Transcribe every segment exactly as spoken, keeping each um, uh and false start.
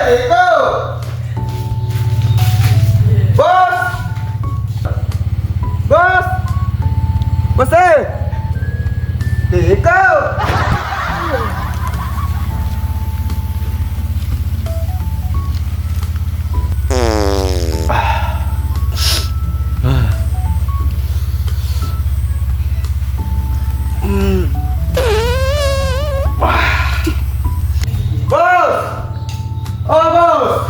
Eko! Bos! Bos! Bos, eh! Eko! Bos! Oh, Bos!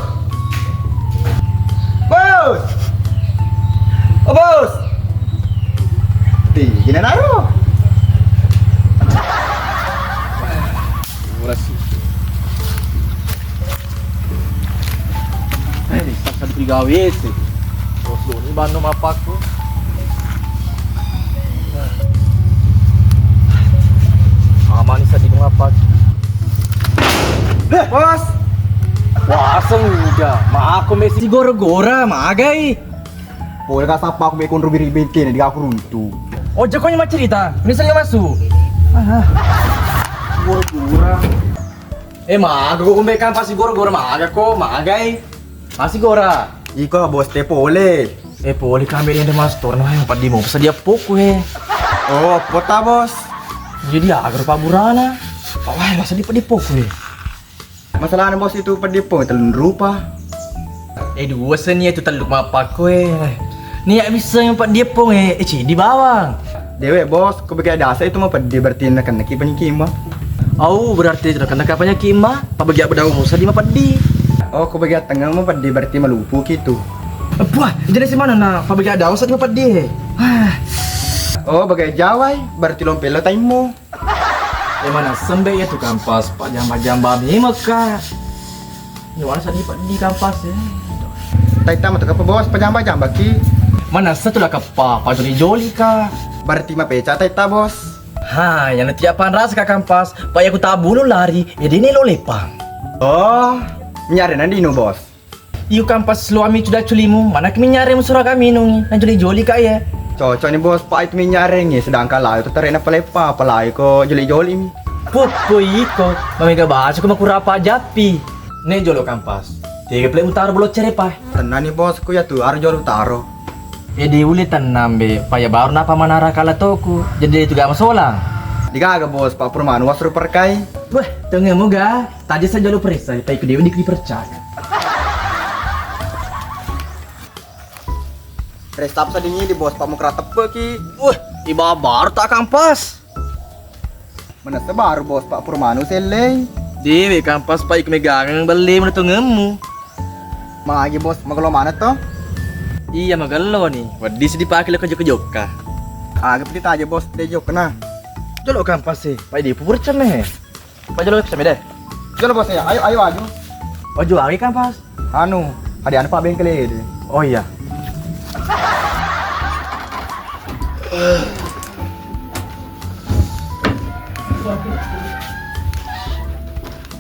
Bos! Oh, Bos! Tinggi na naro. Murah sih. Eh, tak ada tiga W C. Bos, ini bano mapaku. Amani seddi ko mapaku. Deh, Bos. Wah, sengaja. Ma aku mesi gora-gora, magai. Pole ka sappa aku mekon rubi ribente na diga aku runtu. Ojo ko maccerita, ini saya masuk. Ah. Gora-gora. Eh, maga ko kumbe kan pasti gora-gora maga ko, magai. Masih gora. Iko bos te pole. Eh, pole kami ada mastor nah yang padi mau sedia poku eh. Oh, apa ta, Bos? Jadi agar Pak Burana. Wah, masa di padi poku eh. Masalahnya, Bos, itu padi poku tellu rupa. Eh, dua seni itu tellu mapakku eh. Nia bisa yang padi poku eh, eh, di bawang. Dewe, Bos, ko bagi dasa itu mau padi berarti nak kena ki penyakit mah. Au, berarti itu kena ka penyakit mah. Pabagi apa daun usah di mapadi. Oh, ko bagi tengah mapeddi berarti malupu kitu. Buah, jadi si mana na pabagi ada usah di mapeddi. Ah. Oh, bagai jawai, berarti lompelo taimmu. Eh, mana sembe ya tukang pas, pajamba-jamba mi meka. Ini wala sa di, di kampas ya. Taita matu kapa bos, pajamba-jamba ki. Mana setulah kapa, pajoli-joli ka. Berarti mapeca taita bos. Ha, yang nanti apa rasa ka kampas, pa ya ku tabulu lari, ya dini lo lepang. Oh, nyari nandi no bos. Iu kampas lo ami cuda culimu, mana kami nyari musura kami nungi, na joli-joli ka ya. Cocok nih bos, pa itu minyarengi, sedangkan layu tu terena palepa, apalagi ko joli-joli mi. Pupu iko, mamega baca ko makurapa japi. Ne jolo kampas. Tega pale utaro bolo cerepa. Tenang nih bos, ku ya tu aro jolo utaro. Eh, di ule tenang be, paya baru napa manara kala toku. Jadi itu gak masolang. Digaga bos, Pak Purman wasru perkai. Wah, tengemu ga. Tadi saya jolo periksa, tapi ku dia dipercaya. Restap sadingi di bos Pak Mukra teppe ki. Wah, ibabar tak kampas. Menessa baru bos Pak Purmanu sellei. Dewe kampas pa iku megangang belle menetongemu. Magi bos, magello mana to? Iya magello ni. Weddi si dipake lo ke jokka-jokka. Aga piti taja bos, de jokna. Jolo kampas e, pa di pupur ceme. Pa jolo ceme de. Jolo bos ya, ayo ayo aju. Ojo awi kampas. Anu, ada anu Pak bengkel e. Oh iya.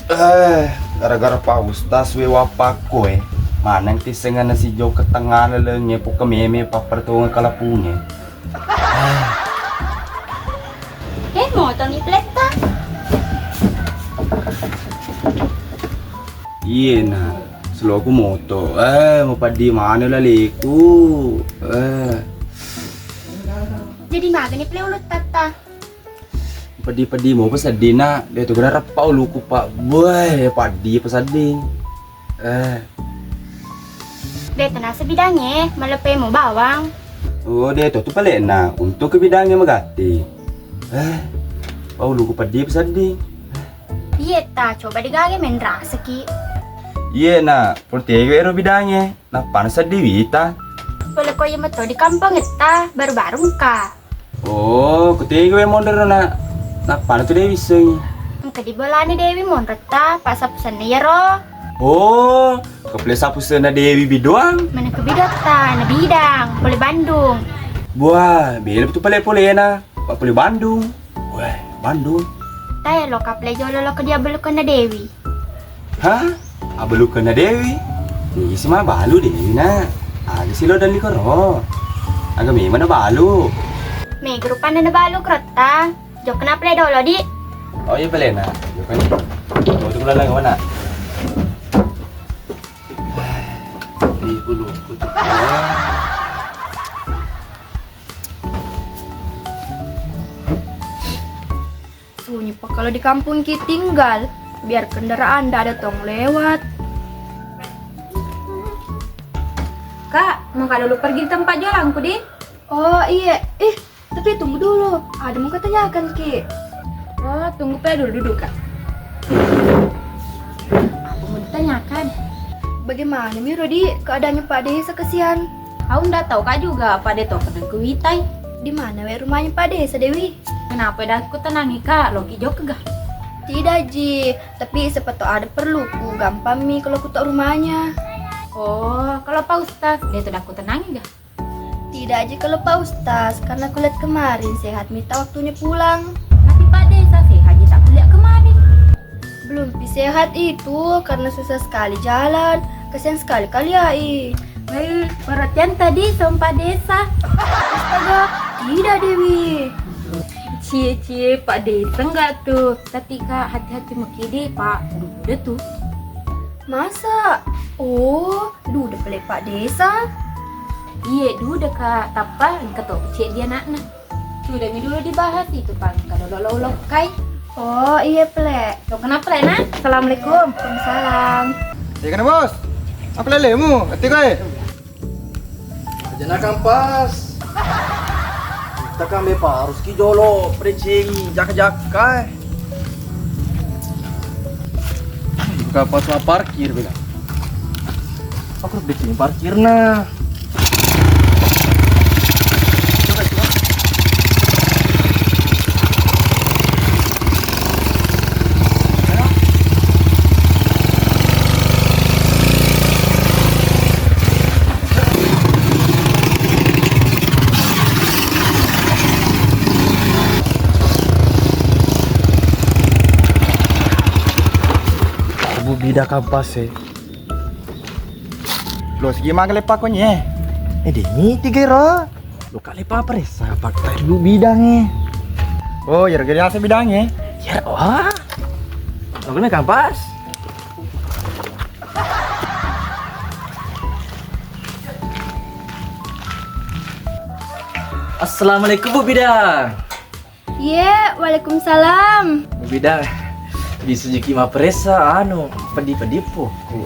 Eh, gara-gara Pak Ustaz we wapakko e, maneng tisengana si jokka tengana lengnge pokka meme pappertonge kalapunge. Eh, motongi pletta. Iye na, seloku moto. Eh, mapaddi mana laleku. Eh. Jadi magani ple ulutta. Peddi-peddi mo pesedding, Nak. De tu guna reppa uluku, Pak. Buai, paddi pesedding. Eh. De tu nasa bidangnge, maleppe mo bawang. Oh, de tu tu pale, Nak. Untuk ke bidangnge magatti. Eh. Pa uluku peddi pesedding. Iye ta, coba digage menrasaki. Iye, Nak. Purtego ero bidangnge. Nappana seddi wita. Pole ko iya meto di kampongetta, baru-baru engka. Oh, kutega we monro na. Nappana tu Dewi issengi. Engka di bolani Dewi monro ta, pasappusenna iyaro. Oh, keple sappusenna Dewi bidoang. Mana ke bidotta, na bidang, pole Bandung. Buah, bela tu pale-polena, pa pole Bandung. Weh, Bandung. Tae lo kaple jolo lo ke dia belukanna Dewi. Hah? Abalukenna Dewi? Isi mabalu Dewi na. Aga si lo dalli koro. Aga memang na balu. Mega rupanna na balu kerotta. Jokna pale dolo di. Oh iya pale na. Jokna. Oh tu kula lagi mana? Sunyi pa kalau di kampung ki tinggal, biar kendaraan ndak ada tong lewat. Kak, mau kak dulu pergi ke tempat jualanku di? Oh iya, ih, tapi tunggu dulu, ada mau kutanyakan ki. Oh, tunggu pula dulu duduk kak. Apa mau ditanyakan? Bagaimana mi Rodi keadaannya Pak Desa, kasihan? Au ndak tahu kak juga, Pak Desa pernah kuwitai. Di mana we rumahnya Pak Desa, Dewi? Kenapa dah ku tenangi kak, loki jok ga? Tidak ji, tapi siapa tahu ada perluku, gampang mi kalau ku tahu rumahnya. Oh, kalau Pak Ustaz, dia sudah ku tenangi ga? Tidak ji kalau Pak Ustaz, karena kulihat kemarin sehat minta waktunya pulang. Nanti Pak Desa sehat ji tak kulihat kemarin. Belum pi sehat itu, karena susah sekali jalan. Kasihan sekali kaliai. Wei, perhatian tadi sama Pak Desa. Astaga, tidak Dewi. Cie-cie, Pak Desa enggak tuh. Tapi kak, hati-hati mukidi Pak Duda tuh. Masa? Oh, Duda pale Pak Desa? Iye, Duda kak, tappa engka to ceddi anakna. Sudah mi dulu dibahas itu, Pak, engka dolo lo lokkai. Oh, iye pale. Lo kenapa le, Nak? Assalamualaikum. Waalaikumsalam. Ya kena bos. Apa lelemu? Ati koe. Aja nakang pas. Takang be parus ki jolo, precing jaka-jaka. Buka pas parkir bela. Aku udah bikin parkirna. Bu bida kampas e. Lo sigi maga lepa konye. Eh, demi tiga ro. Lo kale pa presa pakta lu bidang e. Oh, ya gede asa bidang e. Ya, wah. Lo kena kampas. Assalamualaikum, Bu Bidang. Ye, waalaikumsalam. Bu Bidang, bisa jiki mapresa, anu, pedih-pedih puku.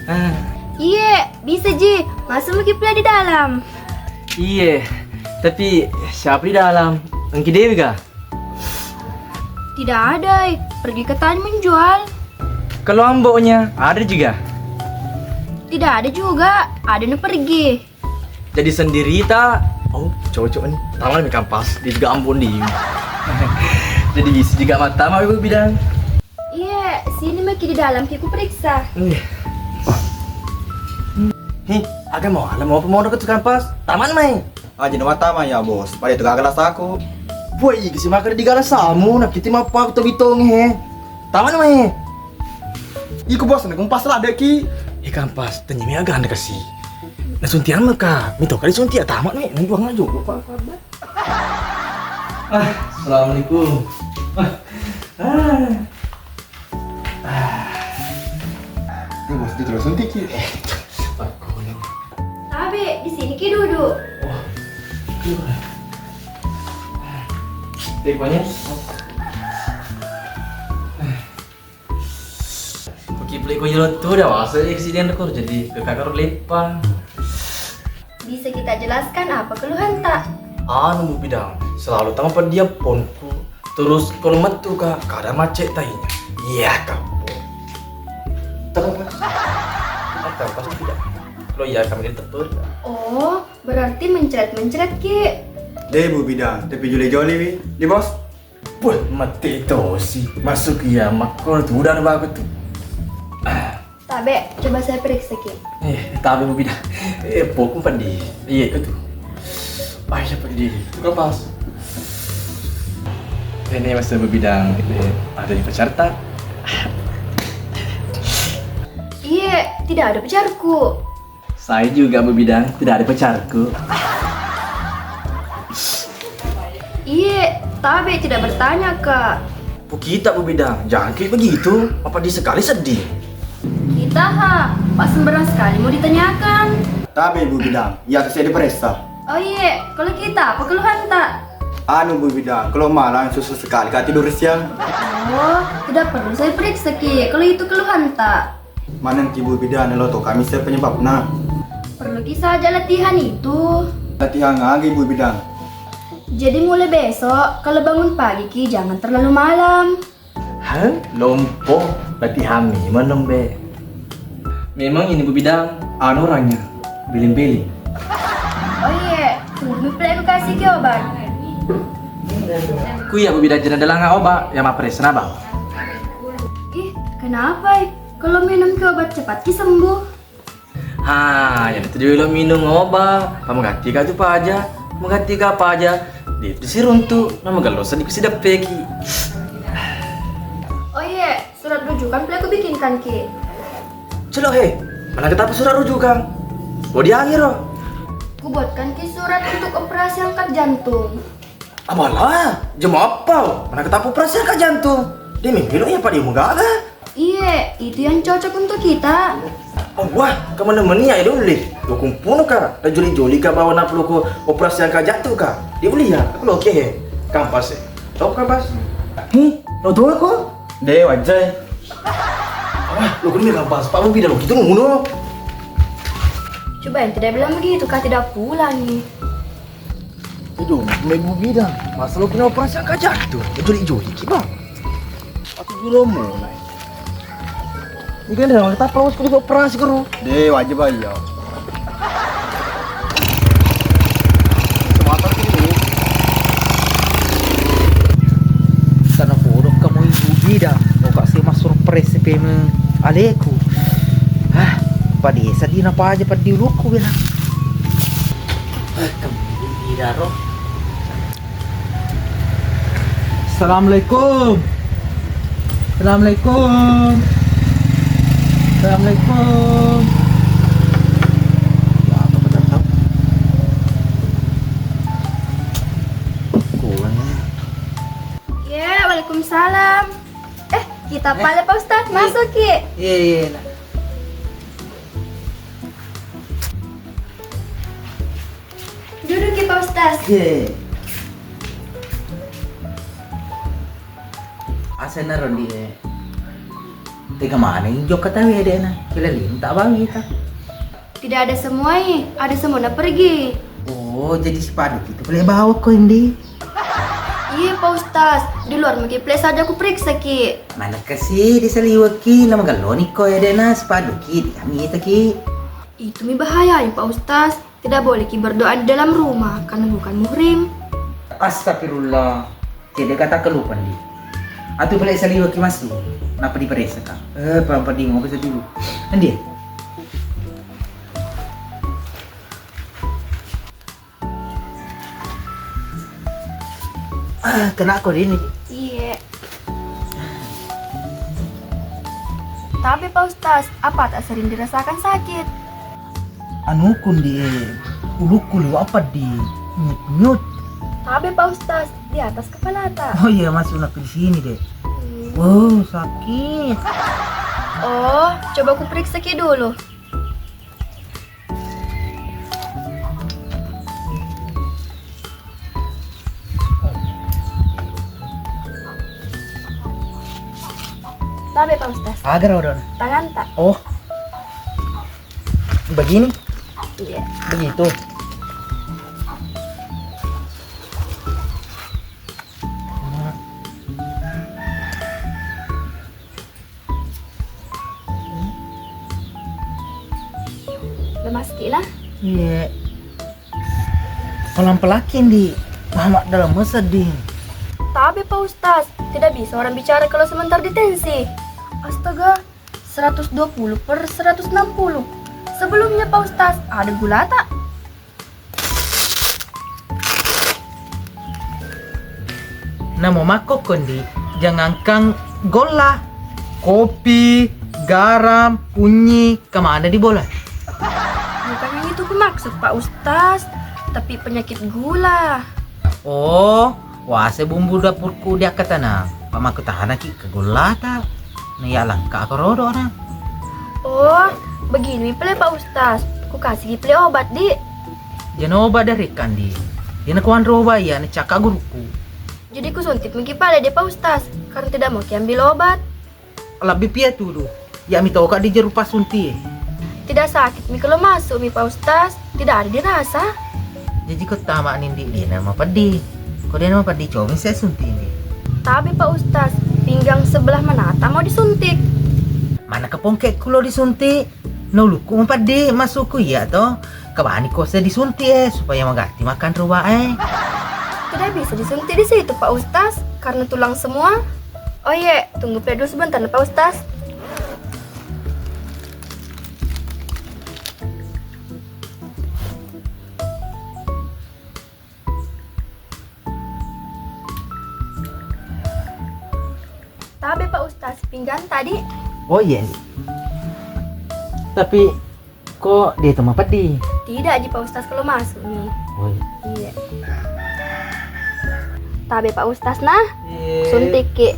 Ah. Iye, bisa ji. Masuk maki pula di dalam. Iye, tapi siapa di dalam? Engki Dewi kah? Tidak ada, eh. Pergi katanya menjual. Kalau amboknya, ada juga? Tidak ada juga, ada nu pergi. Jadi sendiri ta? Oh, cocok nih. Taman mi kampas di Gambon di. Jadi bisa juga mata mau ibu bidang. Iya, sini maki di dalam ki ku periksa. Iya. Hi, aga mau alam mau pemono ke tukang pas? Taman mai. Aja nama taman ya bos. Pada itu gagal aku. Boy, isi makan di galas samu, nak kita mau apa aku tobi tonge. Taman mai. Iku bos, nak kumpas lah deki. Ikan pas, tanya mi aga anda kasih. Nah suntian mah kak, mito kali suntian tamat mi, nang buang aja. Ah, assalamualaikum. Ah, ah. Ah. Ini bos, dia terus suntik ya. Eh, Pak Kono. Tabe, di sini ki duduk. Oh, iya. Teh, banyak. Oke, beli ko yolo tu dah, wasa ya kesini aku jadi ke kakak lepa. Bisa kita jelaskan apa keluhan tak? Anu, Bu Bidang, selalu tama dia ponku. Terus kalau metu ka, kada macet tainya. Iya, kamu. Terus, apa pasti tidak? Kalau iya, kami tetap. Oh, berarti mencret-mencret ki. Deh, Bu Bidang, tapi jole-jole wi. Di bos. Wah, mate tosi. Masuk iya, makko tu udah bagus tu. Ah. Tabe, coba saya periksa ki. Eh, tabe Bu Bidang. Eh, pokok pandi. Iya, itu. Ah, iya, pandi. Itu kan pas. Ini masa Bu Bidang, ini ada di pacar tak? Iya, tidak ada pacarku. Saya juga, Bu Bidang, tidak ada pacarku. Iye, tabe tidak bertanya, Kak. Bu kita, Bu Bidang, jangan kayak begitu. Apa di sekali sedih? Kita Taha, Pak, sembarang sekali mau ditanyakan. Tabe, Bu Bidang, iya saya diperiksa. Oh iye, kalau kita apa keluhanta? Anu, Bu Bidang, kalau malam susah sekali kak tidur siang. Oh, tidak perlu saya periksa ki kalau itu keluhanta. Maneng ki, Bu Bidang, lo to kami saya penyebabna. Perlu ki saja latihan itu. Latihan lagi, Bu Bidang. Jadi mulai besok kalau bangun pagi ki jangan terlalu malam. Hah? Lompo, latihan memang dong, Be. Memang ini Bu Bidang, anu orangnya, beling-beling. Oh iye, tunggu pula aku kasih ki obat. Ku iya Bu Bidang, jangan dalang obat, yang mapresa na bang. Ih, kenapa? Kalau minum ki obat cepat ki sembuh. Ha, yang itu dulu minum obat, pamagatti ka tu paja, pamagatti ka paja, dia itu si runtu, nama gelo sedikit si deppeki. Oh iye, surat rujukan pula aku bikinkan ki. Celo he, mana kita apa surat rujukan? Oh dia angiro. Ku buatkan ki surat untuk operasi angkat jantung. Abala, jama apa? Mana kita apa operasi angkat jantung? Dia mimpi lo ya pada mau gaga. Iye, itu yang cocok untuk kita. Oh, wah, kemana meni ya dulu. Lo kumpuno ka, lo joli-joli ka bawa nap lo ko operasi angkat jantung ka. Dia boleh ya, aku lo oke he. Kampas he. Tahu kampas? Hi, lo tahu aku? Deh, wajai. Wah, lo kena kampas. Pak, mau pindah lo gitu ngono. Coba yang tidak bilang begitu, kak tidak pulang nih. Itu, main Bu Bidang. Masa lo kena operasi angkat jantung? Joli-joli ki bang. Aku dulu mau naik. Ini kan dalam kita perlu sekali operasi karo. Deh, wajib aja. Sana bodoh kamu Ibu Bidang. Mau kasih mas surprise peme aleku. Ah, pada sedih napa aja pada diulukku bela. Eh, kamu Ibu Bidang roh. Assalamualaikum. Assalamualaikum. Assalamualaikum. Kurang. Ya, waalaikumsalam. Eh, kita pale Pak Ustadz, masuk ki. Iya, iya, iya. Duduk ki Pak Ustaz. Ye. Asana rondi e. Tega maneng jokka tawe dena. Kila lin tak bawi ta. Tidak ada semua i, ada semua na pergi. Oh, jadi sipadu itu boleh bawa ko indi. Iya Pak Ustaz, di luar maki plek saja ku periksa ki. Mana kasi di saliweki nama galloni ko ya dena sipadu ki di kami kita ki. Itu mi bahaya ya Pak Ustaz. Tidak boleh ki berdoa di dalam rumah karena bukan muhrim. Astagfirullah. Tidak kata kelupa ndi. Atu balik saliwa ki masu. Napa diperesa ka? Eh, pampa di ngopi sedulu. Andi. Ah, kena ko dini. Iya. Tapi Pak Ustaz, apa tak sering dirasakan sakit? Anu kundi, ulukku liwa apa di nyut-nyut. Tapi Pak Ustaz, di atas kepala tak? Oh iya, masuk nak di sini deh. Hmm. Wow, sakit. Oh, coba ku periksa ki dulu. Tabe Pak Ustaz. Agar odon. Tangan tak? Oh. Begini? Iya. Begitu. Lemas ki lah. Iya. Pelan-pelan ki ndi. Mama dalam sedih. Tabe Pak Ustaz, tidak bisa orang bicara kalau sementara ditensi. Astaga, seratus dua puluh per seratus enam puluh. Sebelumnya Pak Ustaz, ada gula tak? Namo makkokkondi, jangankan golla, kopi, garam, kunyi, kemana di bola? Bukan yang itu ku maksud Pak Ustaz, tapi penyakit gula. Oh, wase bumbu dapurku di akkatana, pamaku tanaki ke gollata. Naya langka ko rodo na. Oh, begini pale Pak Ustaz. Ku kasih pale obat, Dik. Jana obat dari kandi. Dena kuanro obat ya, necaka guruku. Jadi ku suntik miki pale deh Pak Ustaz, karena tidak mau kiambil obat. Lebih pia tudu. Ya mitoka di jeru pasunti. Tidak sakit mi kalau masuk mi Pak Ustaz, tidak ada dirasa. Jaji ko tama nindi dena mapeddi. Ko dena mapeddi coba saya suntik ndi. Tapi Pak Ustaz, pinggang sebelah manata mau disuntik. Mana kepongke kulo disuntik? No luku mapeddi masukku iya to. Kebani ko saya disuntik eh supaya mengganti makan ruba eh. Tidak bisa disuntik di situ Pak Ustaz, karena tulang semua. Oh iya, tunggu pale dulu sebentar Pak Ustaz. Tabe Pak Ustaz, pinggang tadi. Oh iya ndi. Tapi ko dia itu mapeddi. Tidak ji Pak Ustaz kalau masuk nih. Oh iya. Iya. Tabe Pak Ustaz nah. Iya. Suntik ki.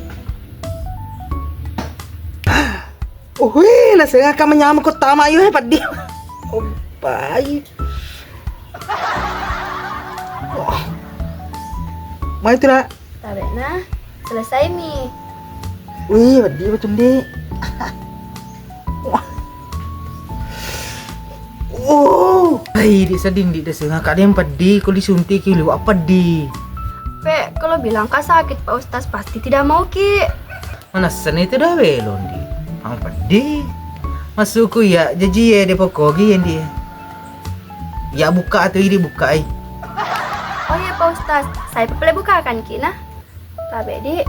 Uhui, nasengaka menyama ko tama ayo he peddi. Oh, pai. Oh. Mai tu nak. Tabe nah, selesai mi. Wih, peddi betul ndi. Oh, ai di sedih ndi desengaka deng peddi ko disuntik ki liwa peddi. Pe, kalau bilang ka sakit Pak Ustaz pasti tidak mau ki. Manessani tu dah welo ndi. Ang peddi. Masukku ya jaji ya de pokogi ya ndi. Ya buka atau ini buka ai. Oh iya Pak Ustaz, saya pale bukakan ki nah. Tabe di.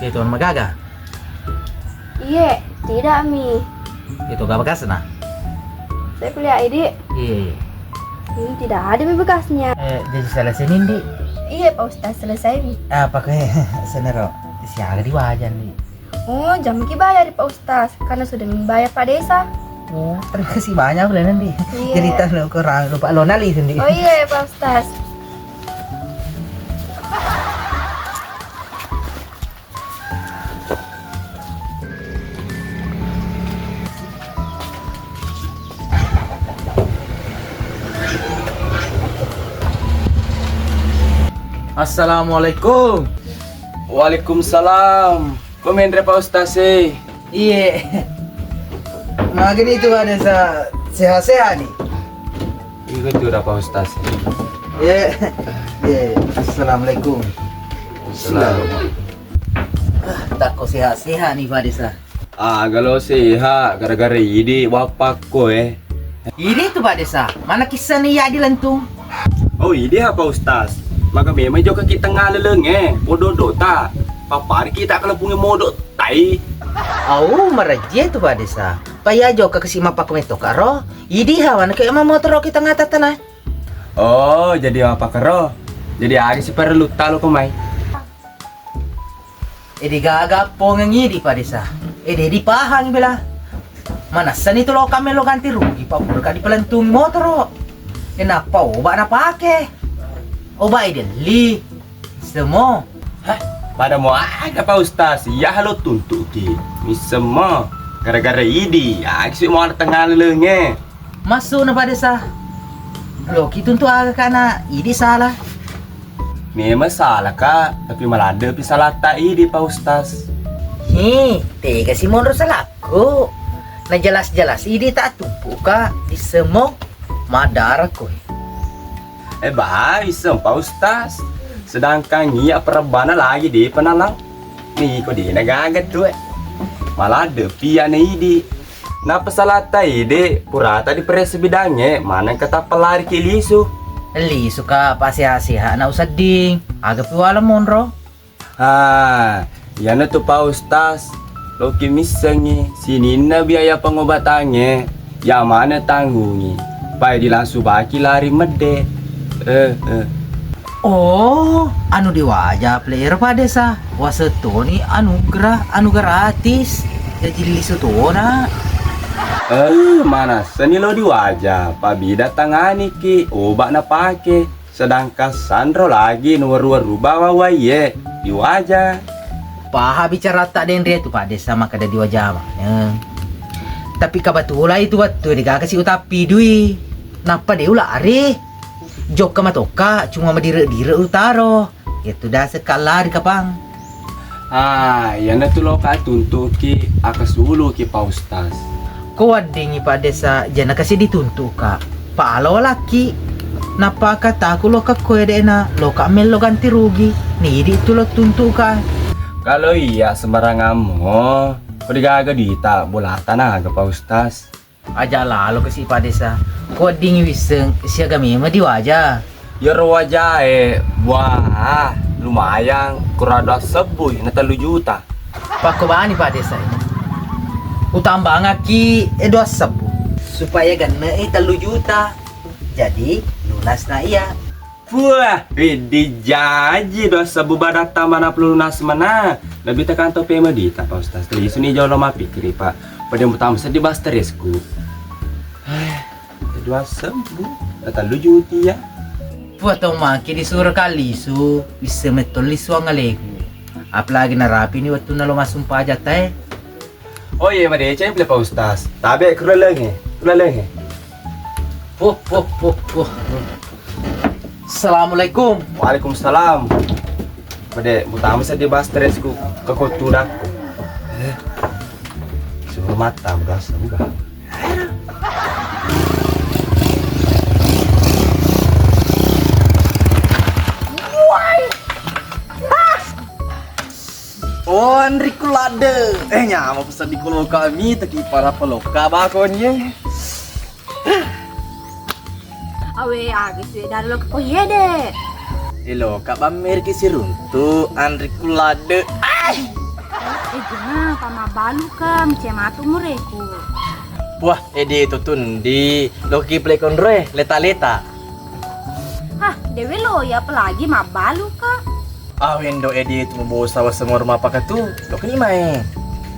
Itu magaga. Iye, tidak mi. Itu gak bekas nah. Saya kuliah ini. Iya iya. Ini tidak ada mi bekasnya. Eh, jadi selesai nindi. Iya Pak Ustaz, selesai mi. Apa ke senero? Siaga di wajan ndi. Oh, jammaki bayar Pak Ustaz, karena sudah membayar Pak Desa. Oh, terima kasih banyak udah nanti. Iya. Cerita lo kurang lupa lo nali sendiri. Oh iya Pak Ustaz. Assalamualaikum. Waalaikumsalam. Ko menre Pak Ustaz e? Iye. Magani tu ada sa sehat-sehat ni. Iko tu Pak Ustaz e. Iye. Iye. Assalamualaikum. Salam. Ah, takko sehat-sehat ni Pak Desa. Aga lo sehat gara-gara idi wappakko e. Idi tu Pak Desa, mana kisah ni ya di lentung? Oh idi ha Pak Ustaz. Maka memang jokka kita ngaleleng e, podo-do ta. Papari kita kelepungi modok tai. Au marajie tu Pak Desa. Paya jokka kasi mapakko metto karo. Idi ha mana ke motoro kita ngata tanah. Oh, jadi apa karo? Jadi aga si perlu talo ko mai. Ede gaga pongeng idi Pak Desa. Ede dipahang bela. Manessani tu lokang melo ganti rugi Pak purka dipelentungi motoro. Enappa oba napake. Oba ede li. Semo. Hah? Pada mo aga Pak Ustaz? Iya lo tuntuki. Misemo. Gara-gara idi, agi si mo ada tengah lelenge. Masuk na Pak Desa. Loki tuntu aga kana idi salah. Memang salah Kak, tapi maladdepi salahta idi Pak Ustaz. He, tega si monro salahku. Na jelas-jelas idi tak tumpu Kak, di semong madara koe. Eh bah, iseng Pak Ustaz. Sedangkan iya perebana lagi di penalang. Niko dena gaga tu e. Maladdepi iyana idi. Nappa salata ide purata diperessa bidangnge maneng katappa lari ki lisu. Lisu ka pa seha-seha na usedding. Aga piwala monro? Ah, iyana tu Pak Ustaz, loki missengi sininna biaya pengobatangnge ya mana tanggungi. Pai dilangsung baki lari medde. Eh, eh. Oh, anu diwaja pale ero Pak Desa. Wasettoni anugerah, anu gratis. Jaji lisu tona. Eh, manassani lo diwaja. Pabida tanganiki, oba napake. Sedangkan sanro lagi nuweru-weru bawa waie diwaja. Paha bicarata denre tu Pak Desa makkeda diwajama. Eh. Tapi kabatulai tu wettu de gaga si utappi dui. Nappa de ulari. Jokka matokka cuma madire-dire utaro. Itu dasar ka lari kapang. Ah, iyana tu loka tuntuki akasuluki Pak Ustaz. Ko weddingngi Pak Desa, jana kasi dituntuka. Palo laki. Napaka taku loka koe dena, loka mello ganti rugi. Nidi tu lo tuntuka. Kalau iya sembarangammu, ko digaga dita, bolata naga Pak Ustaz. Aja lalo kasi Pak Desa. Ko weddingngi wisseng, siaga memang diwaja. Iyaro wajae, wah, lumayan, kurang dua sebbu, na tellu juta. Pakkobani Pak Desa. Utambangaki, eh, dua sebbu. Supaya genne tellu juta. Jadi, lunas na iya. Puah, wedding jaji dua sebbu badatta mana perlu lunas mana. Lebih tekan tope medita, Pak Ustaz. Tadi sini jolo mappikiri, Pak. Pada mutama sedih bahas stresku. Eh, dua sebbu, na tellu juta ya. Puah, tau maki disuro kalisu, bisa metto lisu angaleku. Apalagi narapi ni wettunna lo massumpajang tae. Oh iya, madeceng pile Pak Ustaz. Tabe, kula lengnge, kula lengnge. Puh, puh, puh, puh. Assalamualaikum. Waalaikumsalam. Pade, mutama sedih bahas stresku, kekotudakku. Eh, suruh mata, berasa juga. Oh, Andri Kulade. Eh, nyama pesan di kulo kami, teki para peloka bakon ye. Awe, aga suwe dari lo ko ye de. Elo, kak bammer ki siruntu, Andri Kulade. Ai! Eh, jena, pamabalu ka, mece matu mureku. Wah, ede to tundi, lo ki play konroe, leta-leta. Hah, dewe lo ya, apalagi mabalu ka. Ah, wendo edi tu bosa wa semua rumah pakatu. Lo kini mai.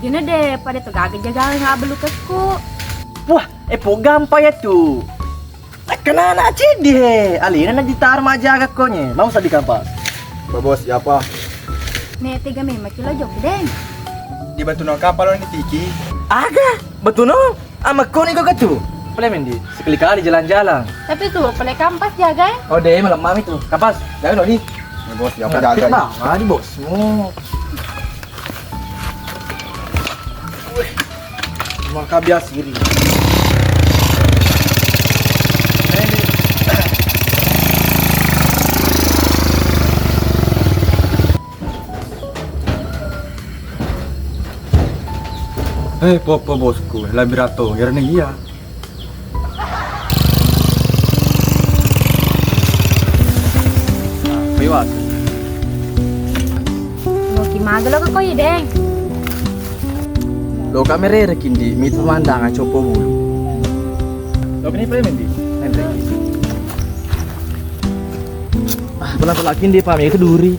Gina de, pada tu gaga jaga nga belukesku. Wah, eh, po gampang ya tu. Kena anak cedi he. Alina na ditar majaga konye. Mau sedih kampas. Pak Bos, siapa? Ne tega memang kilo jok deng. Di batu no kapal ni tiki. Aga, batu no. Amakkoni ko ketu? Pale mendi, sekali-kali jalan-jalan. Tapi tu pale kampas jaga, eh. Oh, deh, malam mami tu. Kampas, jaga dong, di. Ini bos, siapa jaga? Bang, ah, di bosmu. Wih, maka biasa iri. Eh, poppo bosku, lebih rato, irene iya. Nah, liwat. Loki maga lo ko iya, Deng. Lo kamera kindi, mit pemandangan copo bulu. Lo kini play mendi? Mendi. Ah, pernah pernah kindi pamir keduri.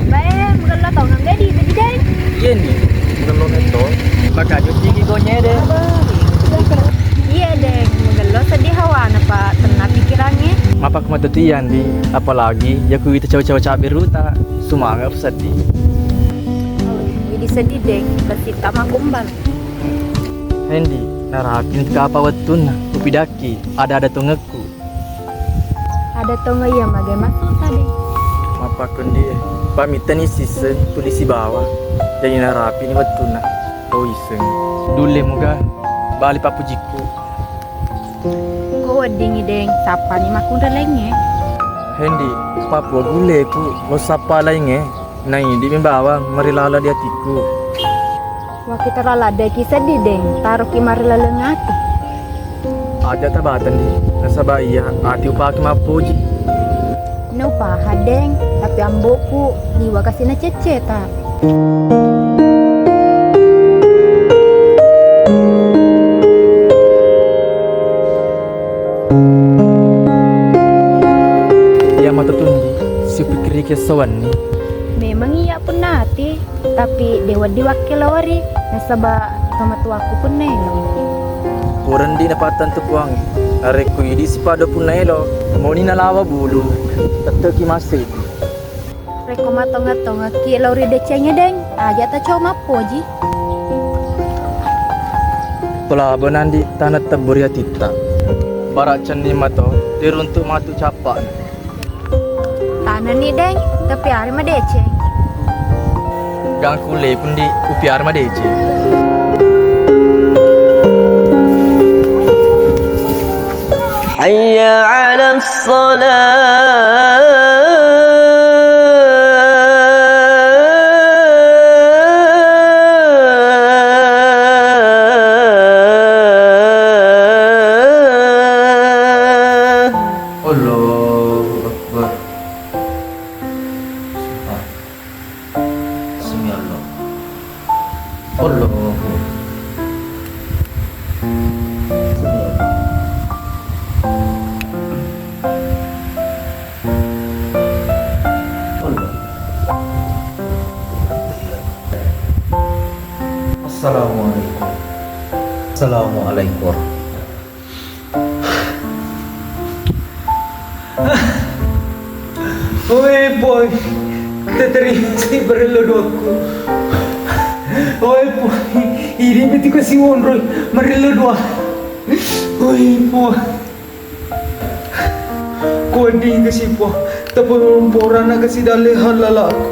Bae, mugello tau nangga di tadi, Deng? Iya ni, mugello metto. Maka jotiki konye de. Iya, Deng, mugello sedih hawana, Pak. Tenang pikirannya. Mapa ku matu tiyan di, apalagi ya ku wita cawa-cawa cabe ruta. Sumanga sedih. Jadi sedih, Deng. Pasti tak makumbal. Hendi, narapin kapa wettunna. Upidakki, ada-ada tongekku. Ada tonga iya magai masuk tadi. Mappakundi e. Pamittani sisseng tuli sibawa. Jadi narapini wettunna. Oh iseng. Dulle muga bali pappujikku. Ko weddingi, Deng, sappani makkunre laingnge. Hendi, papua gulleku lo sappa laingnge. Naidi mi bawang marilala di atikku. Wakkita laladeki seddi, Deng, taroki marilaleng ati. Aja tabatang di, nasaba iya ati upake mappoji. Naupaha, Deng, tapi ambo'ku liwa kasi nacecceta. Iya matu tundi, sipikkiriki esso wenni. Memang iya punna ati, tapi de' wedding wakkelori, nasaba tomatuakku punna elo. Purandi napattentu Puangnge, narekko idi sipado punna elo, moni nalawa bulu, tetteki massebu. Rekko matongeng-tongengki lao ri decengnge, Deng, aja tacau mappoji. Tola benandi tana tebbu ri atitta. Bara cenning mato, diruntuk matu cappa'na. Tanenni, Deng, tapi ari madeceng. Gangkulle pundi upiara madeceng. حي على الصلاة. الله أكبر. Sami Allah. Allahu Akbar. Sami Allah. Allah. Assalamualaikum. Assalamualaikum. Oe Puang, taterima si marello doaku. Oe Puang, idi meti kasi onroi marello doa. Oe Puang, ko wedding kasi Puang, tapamporana kasi dalle halalaku.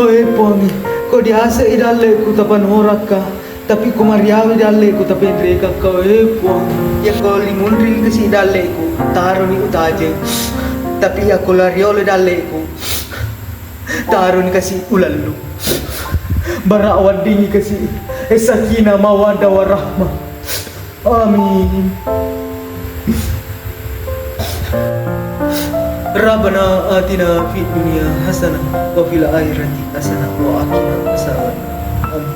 Oe Puang, ko diasai dalleku tapanoraka. Tapi ko mariawi dalleku tapenrekakka, e Puang. Yakko limunring kasi dalleku, taroni utajeng. Tapi yakko lariolo dalleku, taroni kasi ulallu. Bara weddingi kasi, e, sakinah mawaddah warahmah. Amin. Rabbana atina fid dunya hasanah wa fil akhirati hasanah wa qina adzabannar. Amin.